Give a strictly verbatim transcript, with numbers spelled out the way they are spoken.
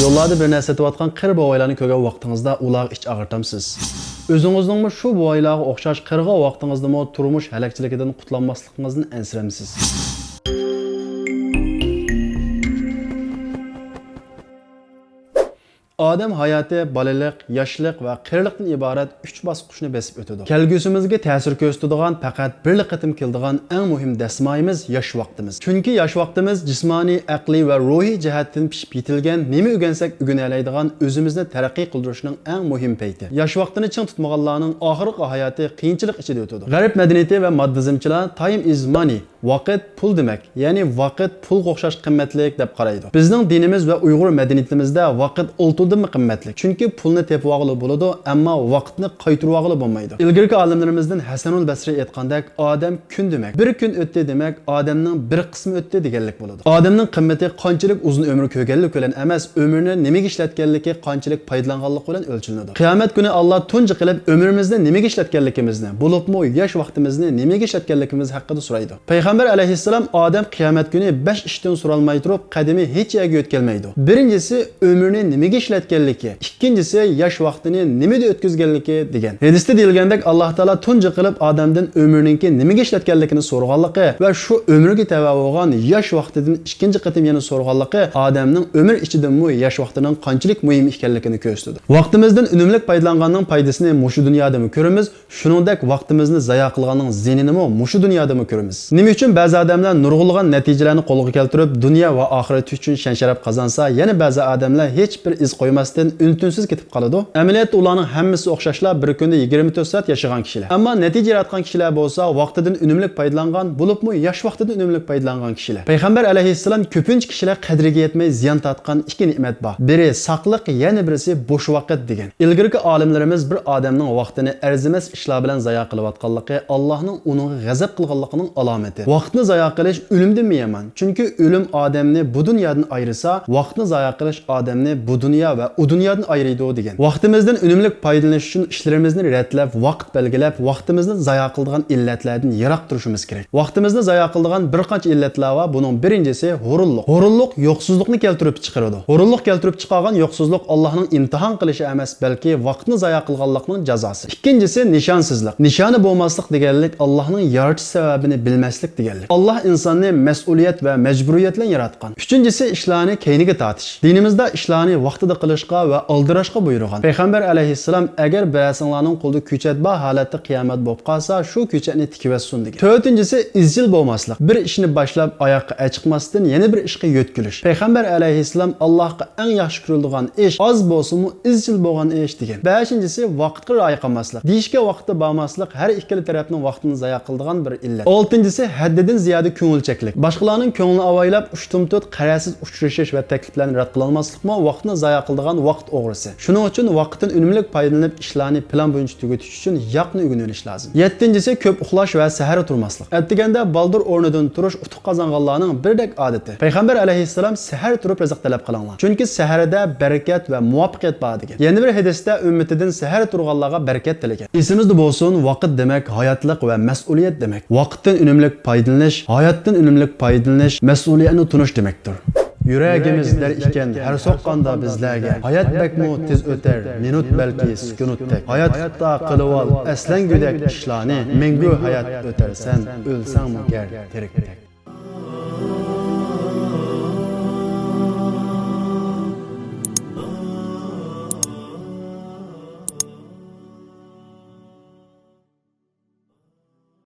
يوللاردا بىر نەرسە سېتىۋاتقان قېرى بوۋايلارنى كۆرگەن ۋاقتىڭىزدا ئۇلارغا ئىچ ئاغرىتامسىز؟ ئۆزىڭىزنىڭمۇ شۇ بوۋايلارغا ئوخشاش قېرىغان ۋاقتىڭىزدىمۇ تۇرمۇش ھەلەكچىلىكىدىن قۇتۇلالماسلىقىڭىزدىن ئەنسىرەمسىز؟ ئادەم ھاياتى بالىلىق، ياشلىق ۋە قېرىلىقتىن ئىبارەت ئۈچ باسقۇچنى بېسىپ ئۆتىدۇ. كەلگۈسىمىزگە تەسىر كۆرسىتىدىغان، پەقەت بىرلا قېتىم كېلىدىغان ئەڭ مۇھىم دەسمايىمىز ياش ۋاقتىمىز. چۈنكى ياش ۋاقتىمىز جىسمانىي، ئەقلىي ۋە روھىي جەھەتتىن پىشىپ يېتىلگەن، نېمە ئۆگەنسەك ئۆگىنەلەيدىغان، ئۆزىمىزنى تەرەققىي قىلدۇرۇشنىڭ ئەڭ مۇھىم پەيتى. ياش ۋاقتىنى چىڭ تۇتمىغانلارنىڭ ئاخىرقى ھاياتى قىيىنچىلىق ئىچىدە ئۆتىدۇ. غەرب مەدەنىيىتى ۋە ماددىزمچىلار «Time is money»، ۋاقىت پۇل دېمەك، يەنى ۋاقىت پۇلغا ئوخشاش قىممەتلىك دەپ قارايدۇ. بىزنىڭ دىنىمىز ۋە ئۇيغۇر مەدەنىيىتىمىزدە ۋاقىت ئالتۇندىنمۇ قىممەتلىك، چۈنكى پۇلنى تېپىۋالغىلى بولىدۇ، ئەمما ۋاقىتنى قايتۇرۇۋالغىلى بولمايدۇ. ئىلگىرىكى ئالىملىرىمىزدىن ھەسەنۇل بەسرى ئېيتقاندەك، «ئادەم كۈن دېمەك، بىر كۈن ئۆتتى دېمەك، ئادەمنىڭ بىر قىسمى ئۆتتى» دېگەنلىك بولىدۇ. ئادەمنىڭ قىممىتى قانچىلىك ئۇزۇن ئۆمۈر كۆرگەنلىكى بىلەن ئەمەس، ئۆمرىنى نېمىگە ئىشلەتكەنلىكى، قانچىلىك پايدىلانغانلىقى بىلەن ئۆلچىنىدۇ. قىيامەت كۈنى ئاللا تۇنجى قىلىپ ئۆمرىمىزنى نېمىگە ئىشلەتكەنلىكىمىزنى، بولۇپمۇ ياش ۋاقتىمىزنى نېمىگە ئىشلەتكەنلىكىمىز ھەققىدە سورايدۇ. پەيغەمبەر ئەلەيھىسسالام، «ئادەم قىيامەت كۈنى بەش ئىشتىن سورالماي تۇرۇپ، قەدىمى ھېچ يەرگە يۆتكەلمەيدۇ. بىرىنچىسى، ئۆمرىنى نېمىگە ئىشلەتكەنلىكى، ئىككىنچىسى، ياش ۋاقتىنى نېمىدە ئۆتكۈزگەنلىكى» دېگەن. ھەدىستە دېيىلگەندەك، ئاللا تائالا تۇنجى قىلىپ ئادەمدىن ئۆمرىنىڭكى نېمىگە ئىشلەتكەنلىكىنى سورىغانلىقى ۋە شۇ ئۆمرىگە تەۋە بولغان ياش ۋاقتىدىن ئىككىنچى قېتىم يەنە سورىغانلىقى ئادەمنىڭ ئۆمۈر ئىچىدىمۇ ياش ۋاقتىنىڭ قانچىلىك مۇھىم ئىكەنلىكىنى كۆرسىتىدۇ. ۋاقتىمىزدىن ئۈنۈملۈك پايدىلانغاننىڭ پايدىسىنى مۇشۇ دۇنيادىمۇ كۆرىمىز، شۇنىڭدەك ۋاقتىمىزنى زايە قىلغاننىڭ زىيىنىنىمۇ مۇشۇ دۇنيادىمۇ كۆرىمىز. نېمە ئۈچۈن بەزى ئادەملەر نۇرغۇنلىغان نەتىجىلەرنى قولغا كەلتۈرۈپ، دۇنيا ۋە ئاخىرەت ئۈچۈن شان-شەرەپ قازانسا، يەنە بەزى ئادەملەر ھېچ بىر ئىز قويماستىن ئۈن-تىنسىز كېتىپ قالىدۇ؟ ئەمەلىيەتتە ئۇلارنىڭ ھەممىسى ئوخشاشلا بىر كۈندە يىگىرمە تۆت سائەت ياشىغان كىشىلەر. ئەمما نەتىجە ياراتقان كىشىلەر بولسا ۋاقتىدىن ئۈنۈملۈك پايدىلانغان، بولۇپمۇ ياش ۋاقتىدىن ئۈنۈملۈك پايدىلانغان كىشىلەر. پەيغەمبەر ئەلەيھىسسالام، «كۆپىنچە كىشىلەر قەدرىگە يەتمەي زىيان تارتقان ئىككى نېمەت بار. بىرى ساقلىق، يەنە بىرسى بوش ۋاقىت» دېگەن. ئىلگىرىكى ئالىملىرىمىز بىر ئادەمنىڭ ۋاقتىنى ئەرزىمەس ئىشلار بىلەن زايە قىلىۋاتقانلىقى ئاللاھنىڭ ئۇنىڭغا غەزەپ قىلغانلىقىنىڭ ئالامىتى. ۋاقىتنى زايە قىلىش ئۆلۈمدىنمۇ يامان. چۈنكى ئۆلۈم ئادەمنى بۇ دۇنيادىن ئايرىسا، ۋاقىتنى زايە قىلىش ئادەمنى بۇ دۇنيا ۋە ئۇ دۇنيادىن ئايرىيدۇ دېگەن. ۋاقتىمىزدىن ئۈنۈملۈك پايدىلىنىش ئۈچۈن ئىشلىرىمىزنى رەتلەپ، ۋاقىت بەلگىلەپ، ۋاقتىمىزنى زايە قىلىدىغان ئىللەتلەردىن يىراق تۇرۇشىمىز كېرەك. ۋاقتىمىزنى زايە قىلىدىغان بىر قانچە ئىللەتلەر بار. بۇنىڭ بىرىنچىسى ھۇرۇنلۇق. ھۇرۇنلۇق يوقسۇزلۇقنى كەلتۈرۈپ چىقىرىدۇ. ھۇرۇنلۇق كەلتۈرۈپ چىقارغان يوقسۇزلۇق ئاللاھنىڭ ئىمتىھان قىلىشى ئەمەس، بەلكى ۋاقىتنى زايە قىلغانلىقنىڭ جازاسى. ئىككىنچىسى نىشانسىزلىق. نىشانى بولماسلىق دېگەنلىك ئاللاھنىڭ يارىتىش سەۋەبىنى بىلمەسلىك دېگەنلىك. ئاللاھ ئىنساننى مەسئۇلىيەت ۋە مەجبۇرىيەت بىلەن ياراتقان. ئۈچىنچىسى ئىشلارنى كەينىگە تارتىش. دىنىمىزدا ئىشلارنى ۋاقتىدا قىلىشقا ۋە ئالدىراشقا بۇيرۇغان. پەيغەمبەر ئەلەيھىسسالام، «ئەگەر بىرەرسىڭلارنىڭ قولىدا كۆچەت بار ھالەتتە قىيامەت بولۇپ قالسا، شۇ كۆچەتنى تىكىۋەتسۇن» دېگەن. تۆتىنچىسى ئىزچىل بولماسلىق. بىر ئىشنى باشلاپ ئاياغقا ئەچىقماستىن يەنە بىر ئىشقا يۆتكىلىش. پەيغەمبەر ئەلەيھىسسالام، «ئاللاھقا ئەڭ ياخشى كۆرۈلىدىغان ئىش ئاز بولسىمۇ ئىزچىل بولغان ئىش» دېگەن. بەشىنچىسى ۋاقىتقا رىئايە قىلماسلىق. دېيىشكەن ۋاقىتتا بارماسلىق ھەر ئىككىلا تەرەپنىڭ ۋاقتىنى زايە قىلىدىغان بىر ئىللەت. ئالتىنچىسى ھەددىدىن زىيادە كۆڭۈل چەكلىك. باشقىلارنىڭ كۆڭلىنى ئاۋايلاپ، ئۇشتۇمتۇت قەرەزسىز ئۇچرىشىش ۋە تەكلىپلەرنى رەت قىلالماسلىقمۇ ۋاقىتنى زايە قىلىدىغان ۋاقىت ئوغرىسى. شۇنىڭ ئۈچۈن ۋاقىتتىن ئۈنۈملۈك پايدىلىنىپ، ئىشلارنى پىلان بويىچە تۈگىتىش ئۈچۈن ياقنى ئۆگىنىۋېلىش لازىم. يەتتىنچىسى كۆپ ئۇخلاش ۋە سەھەر تۇرماسلىق. ئەتىگەندە بالدۇر ئورنىدىن تۇرۇش ئۇتۇق قازانغانلارنىڭ بىردەك ئادىتى. پەيغەمبەر ئەلەيھىسسالام، «سەھەر تۇرۇپ رىزىق تەلەپ قىلىڭلار. چۈنكى سەھەردە بەرىكەت ۋە مۇۋەپپەقىيەت بار» دېگەن. يەنە بىر ھەدىستە ئۈممىتىدىن سەھەر تۇرغانلارغا بەرىكەت تىلىگەن. ئېسىمىزدە بولسۇن، ۋاقىت دېمەك ھاياتلىق ۋە مەسئۇلىيەت دېمەك. ۋاقىتتىن ئۈنۈملۈك پايدىلىنىش ھاياتتىن ئۈنۈملۈك پايدىلىنىش، مەسئۇلىيەتنى تونۇش دېمەكتۇر. يۈرەگىمىز دەر ئىكەن ھەر سوققاندا بىزلەرگە، ھايات بەكمۇ تېز ئۆتەر، مىنۇت بەلكى سۈكۈنۇتتەك. ھايات خاتا قىلىۋال ئەسلەنگۈدەك ئىشلارنى، مەڭگۈ ھايات ئۆتەرسەن، ئۆلسەڭمۇ گەر تىرىكتەك.